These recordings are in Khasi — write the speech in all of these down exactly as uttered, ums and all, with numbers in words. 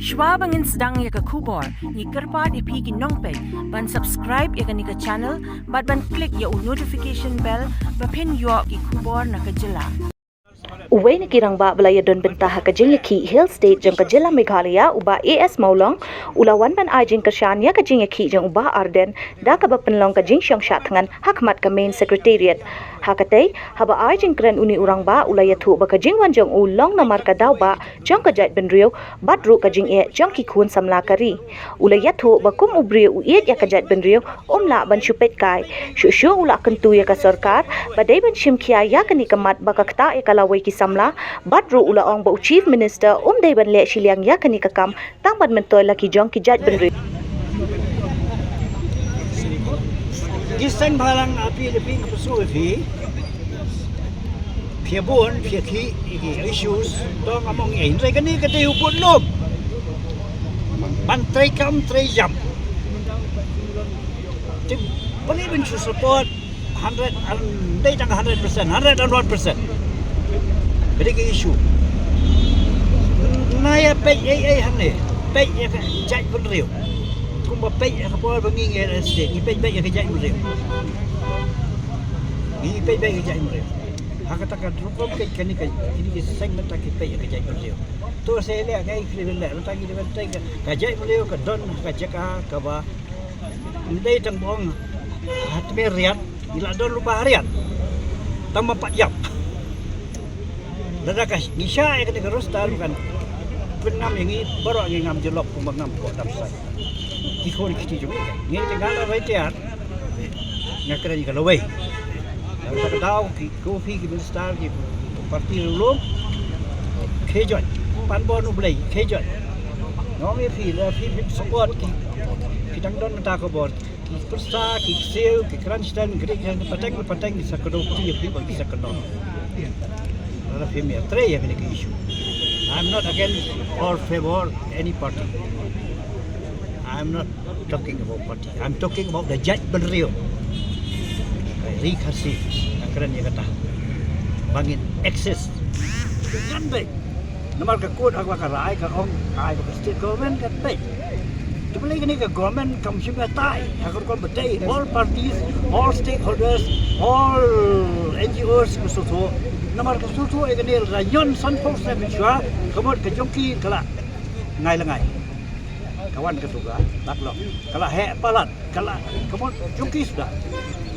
Shwa ba ngin sdang ïa ka khubor, ngi kyrpad ïa phi ki nongpeit ban subscribe ïa kane ka channel bad ban click ïa u notification bell ba phin ïoh ki khubor na ka jylla. Uwei na ki rangbah ba la ïadon bynta ha ka jingïakhih Hill State jong ka jylla Meghalaya, u Bah A S Mawlong, u la wan ban ai jingkyrshan ïa ka jingïakhih jong u Bah Ardent da kaba pynlong ka jingshong shah thngan ha khmat ka Main Secretariat. Ha katei, haba ai jingkren une u rangbah, u la ïathuh ba ka jingwan jong u long namar ka daw ba jong ka jaitbynriew bad ruh ka jingeh jong ki khun samla ka ri. U la ïathuh ba kum u briew u ïeit ïa ka jaitbynriew, um lah ban shu peit kai. Shuh shuh u la kyntu ïa ka sorkar ba dei ban shim khia ïa kane ka mat ba ka ktah ïa ka lawei ki samla, bad ruh u la ong ba u Chief Minister um dei ban leh shiliang ïa kane ka kam tang ban myntoi la ki jong ki jaitbynriew. Ki seng bhalang, appeal ïa phi, nga pynslem ïa phi. Phi bun, phi ki, ki issues, to ngam ong ei, hynrei kane ka dei u bun lum. Ban trei kam, trei jam. Te balei ban shu support hundred, dei tang hundred percent, hundred and one percent. Ka dei ka issue. Nga ïa peit ei ei hangne, peit ïa ka jaitbynriew. Kumba peit ïa ka por ba ngi ngi ïa state, ngi peit peit ïa ka jaitbynriew. Ngi peit peit ïa ka jaitbynriew. Ha kata ka rukom peit kane ka, kine ki seng mynta ki peit ïa ka jaitbynriew. To sa leh, ngi khlem leh, mynta ngi dei ban trei ka, ka jaitbynriew ka don ha ka jaka kaba ym dei tang ba ong ha tmier riat, ngi la don lypa ha riat. Tang ba pat ïap. Lada ka ngi shah ïa kane ka roster kan pynngam ïa ngi baroh, ngi ngam jyllop kumba ngam ko dam sai. Ki khun ki kti jong ngi, ngi te nga la rai tiar. Nga kren ïa ka lawei. Lada ka daw ki ko phi ki minister ki party riewlum, khie join. Pan bor U Blei, khie join. Nga ong ïa phi, lada phi phi support ki, phi dang don mynta ka bor. Ki pyrsa, ki ksiew, ki kren shiteng, ki ri, ki pateng, ki pateng, ki sa kdew kti ïa phi ba ki sa kynnoh. Lada phim ïatrei ïa kane ka issue. I'm not against or favor any party. I'm not talking about party. I'm talking about the jaitbynriew. Ka ri Khasi, nga kren ïa kata. Ba ngin access. Ngan dei. Namar ka court ha kaba ka rai ka ong ai ba ka state government ka tei. Te balei kane ka government kam shym batai ha ka rukom ba tei all parties, all stakeholders, all N G Os ka sotho. Namar ka sotho ïa kane la ñion sanphew snem mynshwa ka mut ka jong ki ka la ngai la ngai. Ka wan ka tuka backlog ka la heh palat. Ka la, ka mut jong ki suda.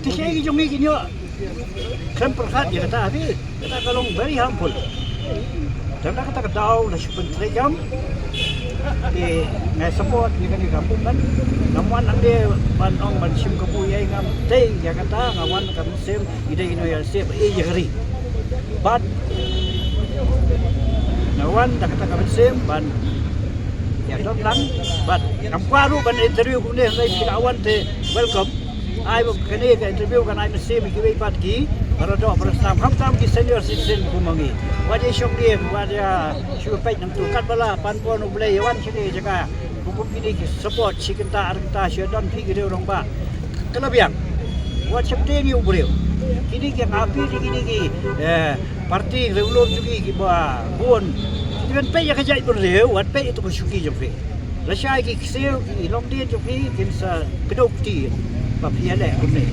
Te shaei ki jong ngi kin ïoh khlem pyrkhat ïa kata, ha phi. Kata ka long very harmful. Te na kata ka daw la shu pyntrei jam. Te nga support ïa kane ka movement. Ngam wan hangne ban ong ban shim kabu ïa, ngam tei ïa kata, nga wan ka mynsiem. Ngi dei ki nongïalam ba ïeit ïa ka ri. Bad nga wan da kata ka mynsiem ban ïa don lang bad ngam kwah ruh ban interview kumne, hynrei phi la wan te welcome. Ai ba kane ka interview kan ai mynsiem ïa kiwei pat ki para doh para snam, khamtam ki senior citizen kum ma ngi. Wat ïa shong dien, wat ïa shu peit nangtu, katba la pan bor U Blei wan shane jaka. Kum kine ki support shi kynta ar kynta shu don phi ki riew rangbah. Ka la biang. Wat sheptieng ïa u briew. Kine ki nga phi, kine ki, eh, party riewlum jong ki kiba bun. Ki dei ban peit ïa ka jaitbynriew, wat peit ïa tu ka shuki jong phi. Lashai ki ksiew, ki longdien jong phi kin sa kdew kti ba phi ïaleh kumne.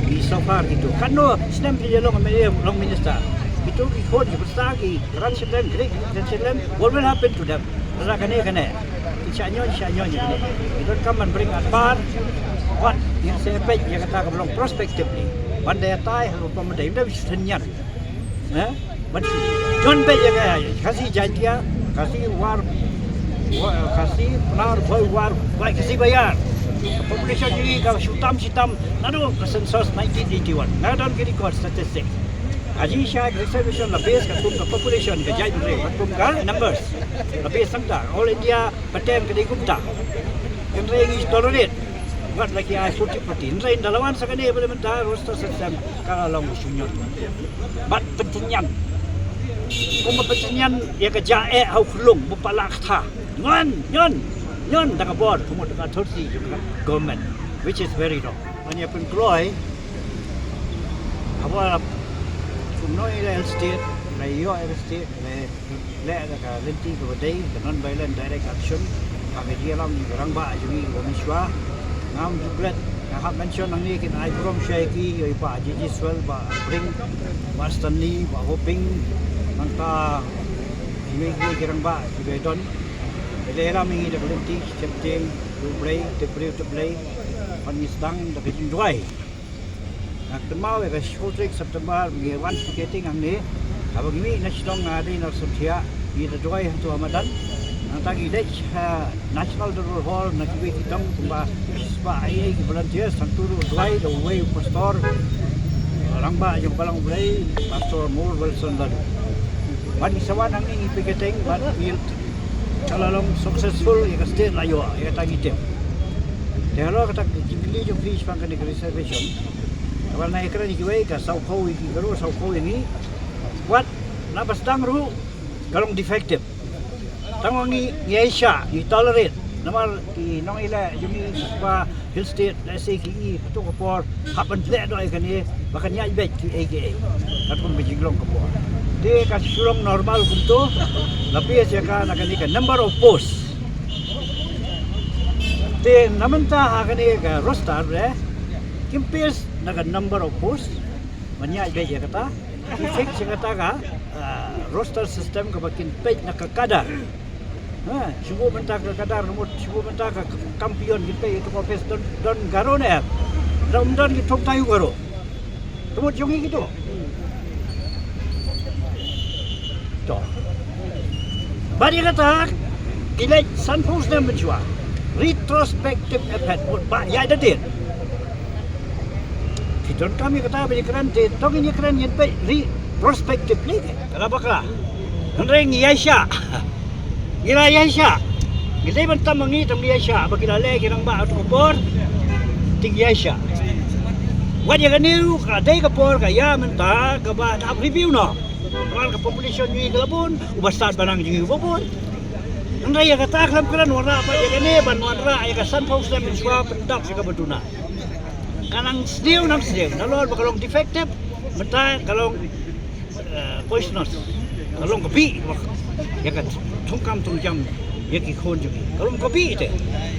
Ki so far kito. Katno snem phi ïa long M L A, long minister. Kito ki khun ki pyrsa ki kren shilliang, ki kren shilliang. What will happen to them? Lada kane kane. Ki shah ñion, shah ñion ïa kane. Ki donkam ban bring at bar. Wat ngin sa peit ïa kata kaba long prospectively. Ban da ïatai ha ka rukom ba dei, ym dei ba shu tynñian. Eh? Ban shu jon peit ïa ka Khasi Jaintia, Khasi War, Wa-, Khasi Pnar, Bhoi War, Bhoi Khasi Bayar. Population jong ngi ka shu tam shi tam naduh ka census nineteen eighty-one. Nga don ki record statistics. Ha jingshai ka reservation la base katkum ka population ka jaitbynriew, katkum ka numbers. La base nangta, All India pattern ka dei kumta. Hynrei ngi tolerate wat la ki ai forty forty. Hynrei ynda la wan sa kane ba dei mynta roster system ka la long shu ñion. Bad pyntynñian. Kumba pyntynñian ïa ka jingeh ha u khyllung ba pat la kata. Ñion, ñion, ñion da ka bor, kumba da ka authority jong ka government, which is very wrong. Ban ïa pynkloi, haba kumno ïa la Hill State, la Ïoh ïa ka state, leh da ka lynti kaba dei ka non-violent direct action ha ka jingïalam jong ki rangbah jong ngi kiba mynshuwa. Ngam ju klet, nga hap mention hangne, kin ai burom sha ki, ïa i Bah J J Swell, Bah Pring, Bah Stanley, Bah Hoping, nangta kiwei kiwei ki rangbah kiba don. Leh ïalam ïa ngi da ka lynti sheptieng, U Blei, te briew te Blei, ban ngi sdang da ka jingduwai. Nga kynmaw ïa ka shiphew tarik September ba ngi wan picketing hangne, haba ngi mih na shnong, nga dei na Suthiah, ngi da duwai hangto ha madan. Nangta ngi leit ha National Dorbar Hall na kiwei ki dong kumba shispah eiei ki volunteers, hangto ruh duwai da uwei u pastor rangbah jong Balang U Blei, Pastor Moore Wilson Laddu. Bad ngi sa wan hangne ngi picketing bad ngi la long successful, ïa ka state la ïoh, ïa kata ngi tip. Te halor kata ka jingkylli jong phi shaphang kane ka reservation, kaba nga ïakren ïa kiwei, ka sawphew ïa ki Garo, sawphew ïa ngi. Wat na ba sdang ruh ka long defective. Tang ma ngi, ngi ïaishah, ngi tolerate. Namar ki nongïaleh jong ngi ba Hill State, lehse ki i ha kato ka por hap ban leh noh ïa kane ba kan ïaid beit kiei kiei katkum ka jinglong ka por. Te ka shu long normal kumto, la plie ïa ka na kane ka number of post. Te na mynta ha kane ka roster re kim plie na ka number of post ban ïaid beit ïa kata. Ki fix ïa kata ka, ah, roster system kaba kin peit na ka cadre. Ha, shu buh mynta ka cadre, ka mut shu buh mynta ka kampion, kin peit ïa ka office, don, don Garo ne em? Don, don ki thung taïew Garo. Ka mut jong ngi kito. To. Bad ïa kata ki leit sanphew snem mynshuwa. Retrospective effect, mut ba ïaid da dien. Ki donkam ïa kata ba ïakren te, to ngin ïakren, ngin peit retrospectively. Ka la bakla. Hynrei ngi ïaishah. Ngi la ïaishah. Ngi dei ban tam ma ngi, tam ngi ïaishah ba ki la leh ki rangbah ha kato ka por. Te ngi ïaishah. Wat ïa kane ruh ka dei ka por ka ïa mynta kaba hap review noh. Namar ka population jong ngi ka la bun, u bastad balang jong ngi uba bun. Hynrei ïa kata khlem kren wanrah pat ïa kane, ban wanrah ïa ka sanphew snem mynshuwa, pyndap ïa kaba duna. Ka nang sniew, nang sniew. Nalor ba ka long defective, mynta ka long, eh, poisonous. Ka long ka bih ïa ka thungkam thungjam ïa ki khun jong ngi. Ka long ka bih te.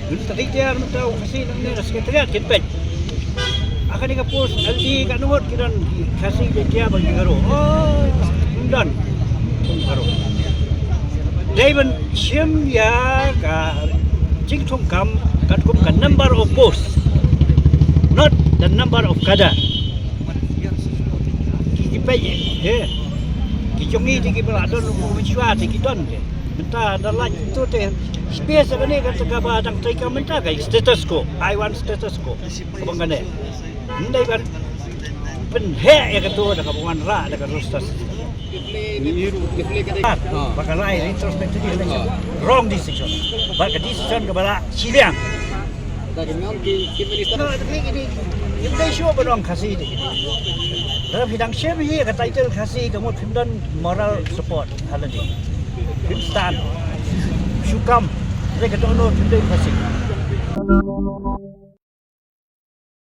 Mynta dei te, mynta u Khasi nangne na Secretariat kin peit. Ha kane ka post L D katno ngut ki don ki Khasi, Jaintia bad ki Garo? Oh, ym don. Ym don. Dei ban shim ïa ka jingthungkam katkum ka number of post, not the number of cadre. Ki, ki peit, he. Ki jong ngi te kiba la don u mynshuwa te ki don te. Mynta da lait to te space kane ka, kaba dang trei ka mynta ka status quo. I want status quo. Kaba kane. Ym dei ban pynheh ïa kato da kaba wanrah da ka roster. Ba ka rai retrospectively election. Wrong decision. Ba ka decision kaba la shiliang. No, te phi, ki dei, kim dei shuh ban ong Khasi te. Lada phi dang shim hi ka title Khasi ka mut phim don moral support ha lade. Phim stan. Shu kam. Te ka dohnud phim dei Khasi.